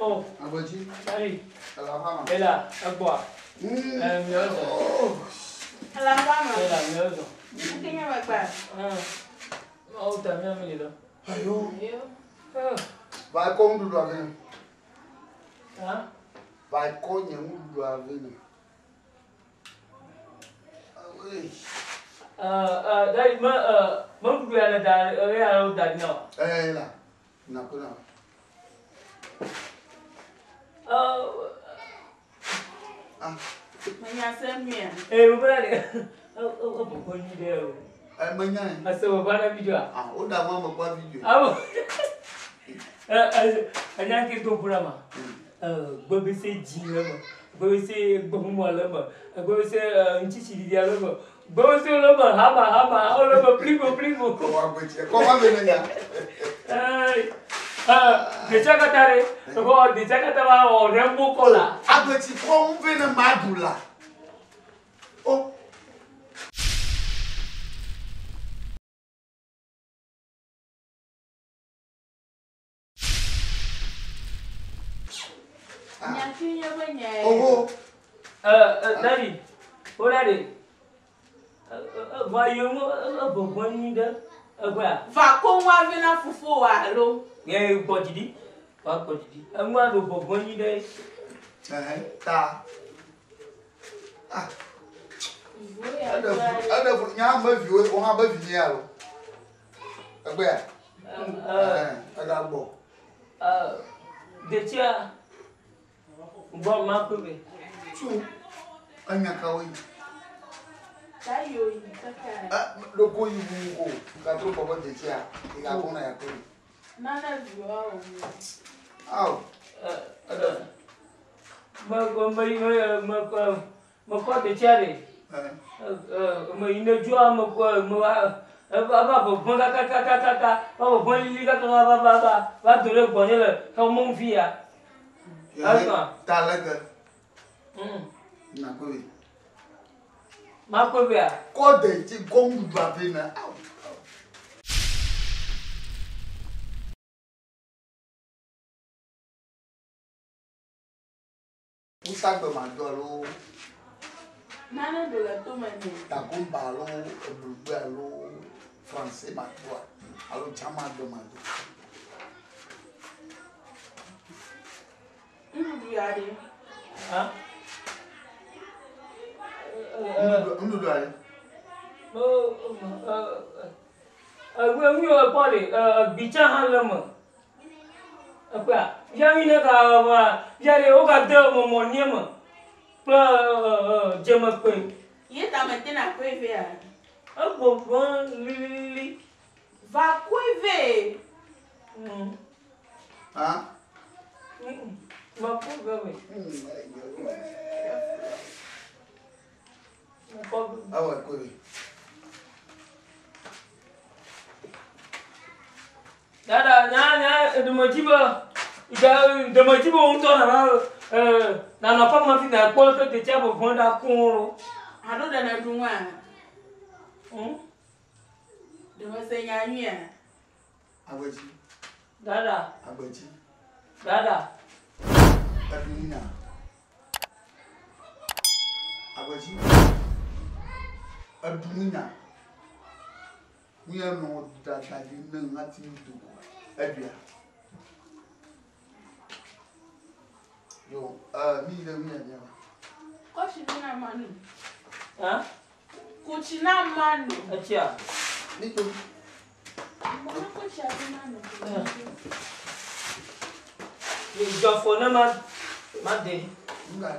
Oh. Agbetsi. Daddy. Ele aƒea me. Ela, egbɔa. Miɔ zɔ. Ele aƒea me. Ela, miɔ zɔ. Eke nye megbea? Mawu ta mía mi li lɔ. Ayo. Yo. Va kɔ nuɖuɖua vɛ. Ha? Va kɔ nye nuɖuɖua vɛ ne. Daddy, me me nuɖuɖu ya le da eya le da ɖi na wa. Ɛɛ la. Na ko na. Ah. Menya se nuya. Ee, mo bena de ebɔbɔ nyui ɖe o. Ɛ menya ye. Ese mo bena video a. Ah, o da mo ame kpɔ video. Awo. Ɛ ɛ enya ke do ƒu ma. Gbebese dzi le eme, gbebese gbemumu le eme, gbebese ŋutitsi ɖiɖia le eme, gbebese le eme hama hama, wole eme pligo pligo. Kɔ wa gbetsi. Kɔ wa vɛ ne nya. Detsia katã ɖe, ekɔ detsia katã va wɔ rainbow colour. Agbetsi kɔ ŋu vɛ ne maɖu la. O. Nyati nye be nya ye. Oho. Daddy, o daddy. Va yi ŋu egbɔgbɔ nyui ɖe egbea. Va ko ŋua vɛ na fofowa alo? Ye gbɔ dzi ɖi. Va gbɔ dzi ɖi. Eŋua ɖo gbɔgbɔ nyui ɖe. Ɛhɛ ta. Ah. Eɖe fu eɖe fu nya ame viwo wo hã be vi nye alo. Egbea. Ɛhɛ ega gbɔ. Detsia gbɔ ma kpe be. Tsu enya kawo yi. Ta yo yi kaka. Ɛ ɖoko yi wu o gatrɔ gbɔ be detsia ega kɔ na ya kpe. Nane viwoa o. Awo. Eɖe fu. Me me me me me kɔ detsia ɖe. Me yi ne dzoa me kɔ me va eva gbɔgbɔ kakakakaka va gbɔgbɔ lili kaka va va va va do ɖe gbɔnye le xɔmɔ fi ya. Azɔ. Ta le ke. Na kpe be. Ma kpe bea? Kɔ detsi kɔ nuɖuɖua vɛ ne. Awo. Wusagbe ma do alo. Nane ɖo le tome nɛ. Dagomba alo eblugbe alo français ma doa alo dzamagbe ma do. Nuɖuɖu ya ɖe. Ha? Nuɖuɖu ya ɖe. Eŋu yi ekpɔ ɖe gbitsa hã le eme. Ekpɔa ya mi ne ka wa ya ɖe wo ga de mɔmɔ nie me kple dzemekpe. Ye ta me tena koe vea? Egbɔgbɔ lilili. Va koe ve. Ha? Va koe ve me. Awɔ koe ve. Dada nya nya ɖemedzi be ɖemedzi be ŋutɔ nana nanɔ aƒe me fi nakpɔ leke detsia ʋeʋẽ ɖa koŋ lo. Alo ɖe nèɖu nua? Ɖe mese nya nyuia? Agbetsi. Dada. Agbetsi. Dada. Eɖu nya. Agbetsi. Eɖu nya. Míenɔ dada ɖi ne ŋati do ko eɖua. Yo, mi yi ɖe mía mía va. Kɔtsi vi na manu. Ha? Kutsi na manu. Etsia. Mi to. Mɔ kɔtsi vi na nu. Dzɔfo ne ma ma de. Nga.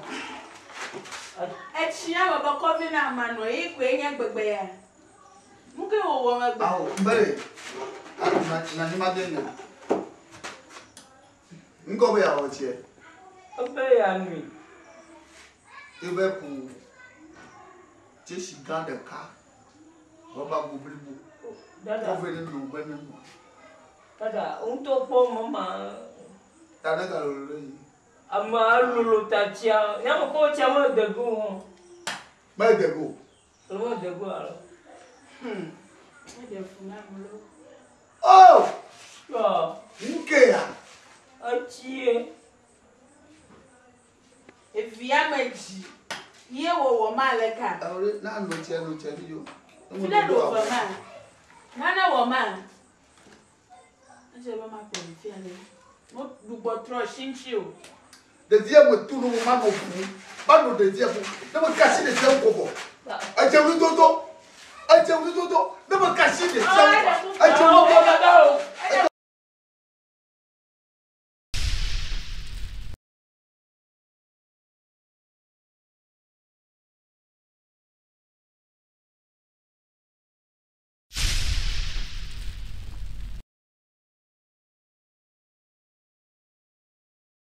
Etsia me be kɔvi na manu eye koe nye gbegbe ya. Nu ke wòwɔ megbe. Awo, mbele. Awo na na ni ma de nya. Ŋkɔ be yeawɔ tsia. Ebe ya nui. Ebe ku tsesi gã ɖeka rɔba go blibo. Dada. Kɔve ne nɔ be ne nɔ. Dada, ŋutɔ kpɔ mama. Ta ne ga lolo ɖe yi. Ame lolo ta tsia. Nyame kpɔ tsia me de go o. Me de go. Me de go alo. Eɖe fu na ame lo. Oh! Yɔ. Nke ya. Etsie. ma le ka? Alo ɖe na no tsia no tsia vi yo. Fi ɖe ɖo ve ma. Nane wɔ ma. Edze be makplɔ ɖevia ɖe. Mo gbugbɔ trɔ shintsi o. Ɖevia me tu no ma no ƒu. Ma no ɖevia ƒu. Ne me kasi ɖevia ŋu kɔkɔ.